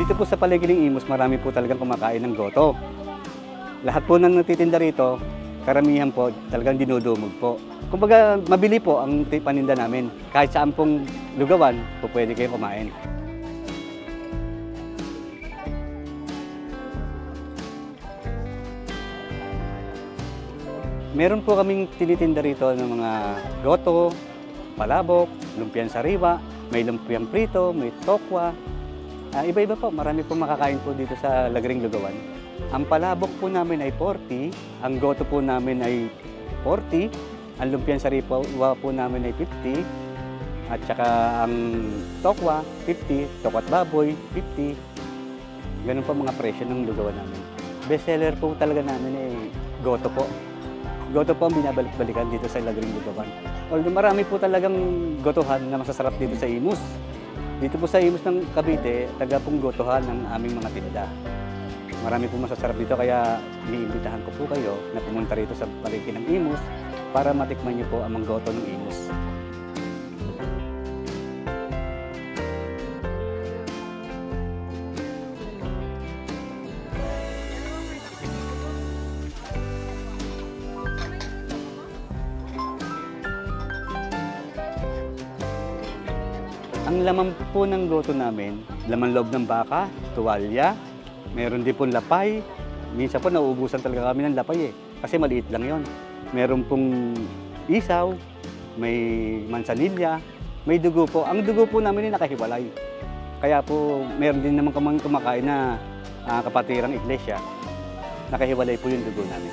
Dito po sa palengke ng Imus, marami po talagang kumakain ng goto. Lahat po ng nagtitinda rito, karamihan po talagang dinudumog po. Kumbaga, mabili po ang paninda namin. Kahit saan pong lugawan, po pwede kayo kumain. Meron po kaming tinitinda rito ng mga goto, palabok, lumpiang sariwa, may lumpiang prito, may tokwa. Iba-iba po, marami po makakain po dito sa Lagring Lugawan. Ang palabok po namin ay 40, ang goto po namin ay 40, ang lumpiang sariwa po namin ay 50, at saka ang tokwa 50, tokwa at baboy 50. Ganun po mga presyo ng lugawan namin. Bestseller po talaga namin ay goto po. Goto po ang binabalik-balikan dito sa Lagring Lugawan. Although marami po talagang gotohan na masasarap dito sa Imus. Dito po sa Imus ng Cavite, taga pong gotohan ng aming mga tinda. Marami po masasarap dito, kaya iniimbitahan ko po kayo na pumunta rito sa palengke ng Imus para matikman niyo po ang mga goto ng Imus. Ang laman po ng goto namin, laman loob ng baka, tuwalya, meron din pong lapay. Minsan po nauubusan talaga kami ng lapay kasi maliit lang yon. Meron pong isaw, may mansanilya, may dugo po. Ang dugo po namin ay nakahiwalay. Kaya po meron din naman kamang kumakain na kapatirang iglesia. Nakahiwalay po yung dugo namin.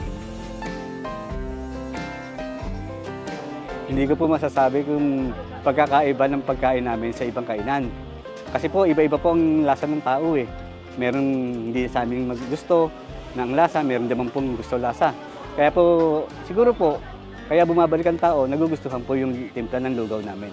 Hindi ko po masasabi kung pagkakaiba ng pagkain namin sa ibang kainan. Kasi po, iba-iba po ang lasa ng tao eh. Meron hindi sa amin gusto ng lasa, meron naman pong gusto lasa. Kaya po, siguro po, kaya bumabalik ang tao, nagugustuhan po yung timpla ng lugaw namin.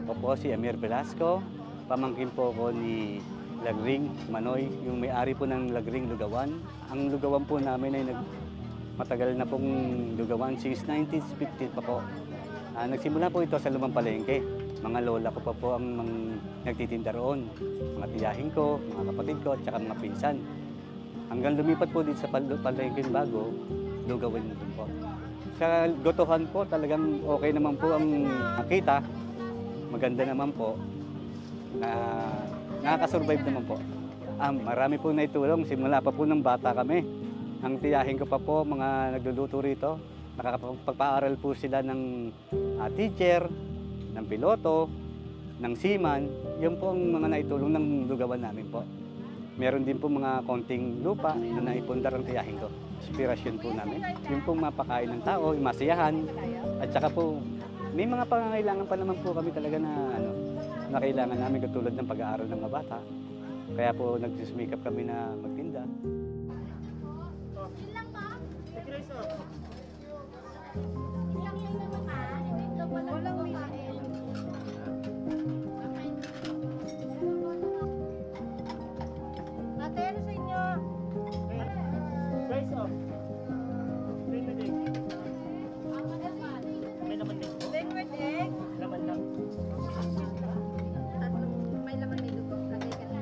Ako po si Amir Velasco, pamangkin po ko ni Lagring Manoy, yung may-ari po ng Lagring Lugawan. Ang lugawan po namin ay matagal na pong lugawan, since 1950 pa po. Nagsimula po ito sa Lumang Palengke. Mga lola ko pa po ang nagtitinda roon. Mga tiyahin ko, mga kapatid ko, at saka mga pinsan. Hanggang lumipat po dito sa palengke bago, lugawan na din po. Sa gotohan po, talagang okay naman po ang nakita. Maganda naman po, na nakakasurvive naman po. Marami po naitulong, simula pa po ng bata kami. Ang tiyahin ko pa po, mga nagluluto rito, nakakapagpaaral po sila ng teacher, ng piloto, ng seaman. Yun po ang mga naitulong ng lugawan namin po. Meron din po mga konting lupa na naipundar ang tiyahin ko. Inspirasyon po namin. Yung pong mapakain ng tao, yung masiyahan, at saka po, may mga pangangailangan pa naman po kami talaga na, na kailangan namin katulad ng pag-aaral ng mga bata. Kaya po nagsusumikap kami na magtinda. Ate, ano sa inyo? Rice off. Plain with egg. May laman din. Plain with egg? Laman lang. Tatlong may laman, may dugo. Lagay ka na.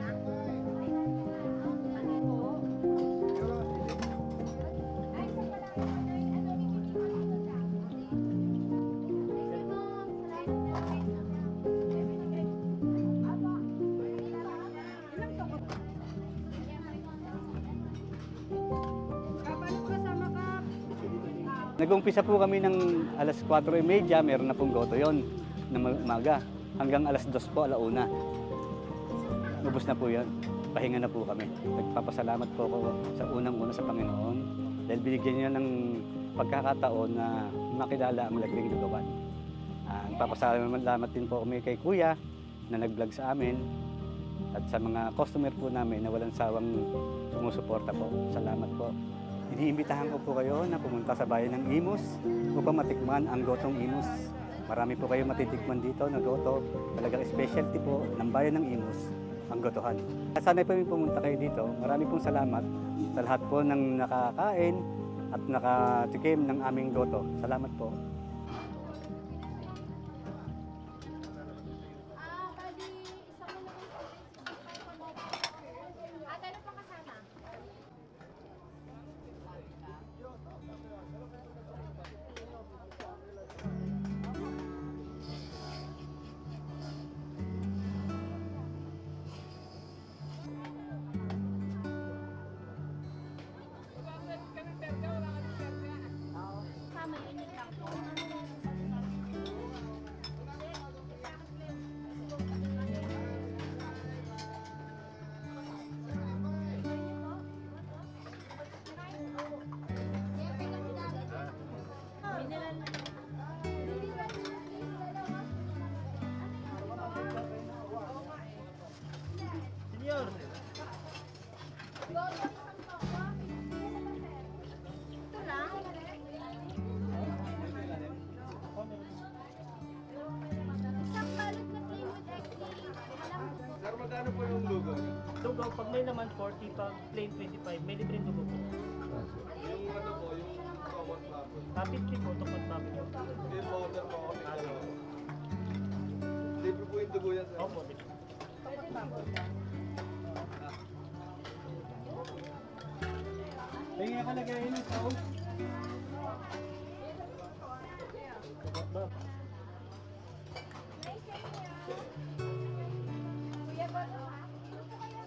Ano po? Nag-umpisa po kami ng alas 4:30, meron na pong goto yon ng umaga. Hanggang alas 2 po, alauna. Ubus na po yun. Pahinga na po kami. Nagpapasalamat po ako sa unang-una sa Panginoon dahil binigyan niya ng pagkakataon na makilala ang Lagring Lugawan. Nagpapasalamat din po kami kay Kuya na nag-vlog sa amin at sa mga customer po namin na walang sawang sumusuporta po. Salamat po. Iniimbitahan ko po kayo na pumunta sa bayan ng Imus upang matikman ang gotong Imus. Marami po kayo matitikman dito na goto. Talagang specialty po ng bayan ng Imus ang gotohan. Sana po yung pumunta kayo dito. Marami pong salamat sa lahat po ng nakakain at nakatikim ng aming goto. Salamat po. Ah, bali, isang mo na 65. Ate, ano pa kasama? Tama, yun yung lang. Senior! Ito lang. Isang balot na plain with egg, please. Walang dugo. Sir, magkano po yung lugaw niyo? Dugo, pag may laman 40, pag plain 25, may libreng dugo po. Yung ano po, yung common baboy. Ah, 50 po, tungkol baboy po. Yung order po kami dalawa. Libre po yung dugo yan, sir. Opo, libre. Tingin nakalagay ng sauce. Kuya, bago ha? Sino po kaya?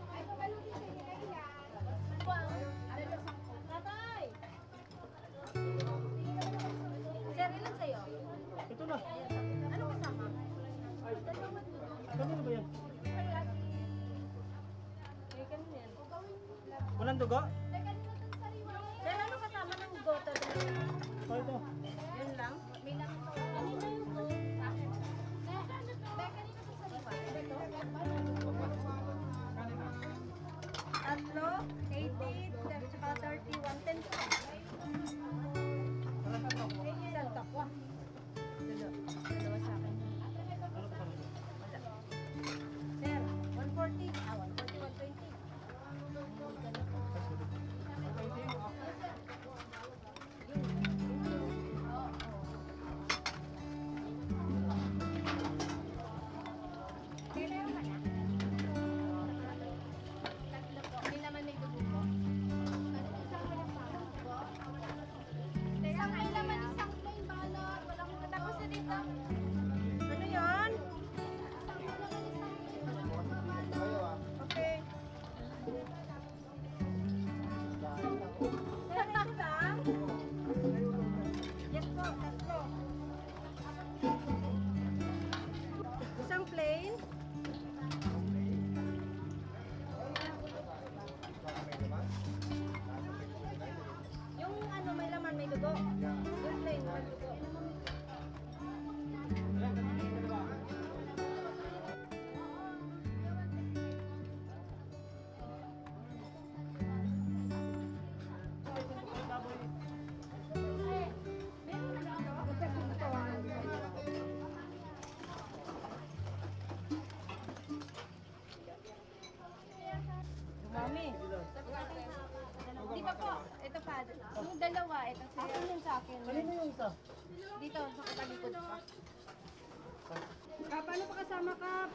Ay, pabalutin sa inyo kayo yan. Tatay! Sir, ilan sa'yo? Ito na. Ano kasama? Kanino ba yan? Walang dugo? Sir, ano kasama ng goto? O, ito. Yun lang? May lang. Kanino yung goto? Sa akin. Be, kanino to sariwa? Tatlo, 80, tsaka 30, 110. Isang takwa. Dalawa sa akin. Ano kasama niyo? Wala. Sir, 140. Ah, 140, 120. Sir, meron ka na? Tatlo po. May laman, may dugo po. Isang walang dugo. Isang may laman, isang plain balot. Walang tapos na dito. Ano yan? Isang may laman, isang plain balot. Okay. Sir, ito lang. Yes po, tatlo. Isang plain. Yung ano, may laman, may dugo. Yung plain, may dugo. Mami. Di ba po? Ito pa. Yung dalawa, ito sa akin yung sa akin. Kanino yung isa? Dito, sa katalikod pa. Kap, ano pa kasama, Kap?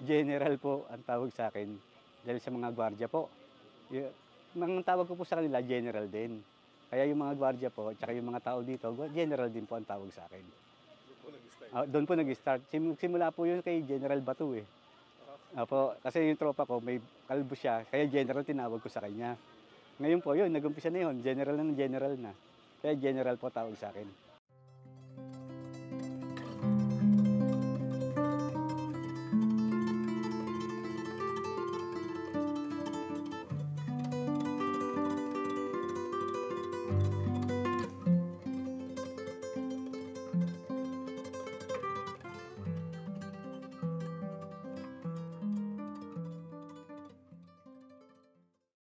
General po ang tawag sa akin dahil sa mga gwardiya po. Mga tawag ko po sa kanila, general din. Kaya yung mga gwardiya po, tsaka yung mga tao dito, general din po ang tawag sa akin. Doon po nag-start. Ah, doon po nag-start. Simula po yun kay General Batu eh. Opo, kasi yung tropa ko, may kalbo siya, kaya general tinawag ko sa kanya. Ngayon po yun, nag-umpisa na yun, general na ng general na. Kaya general po tawag sa akin.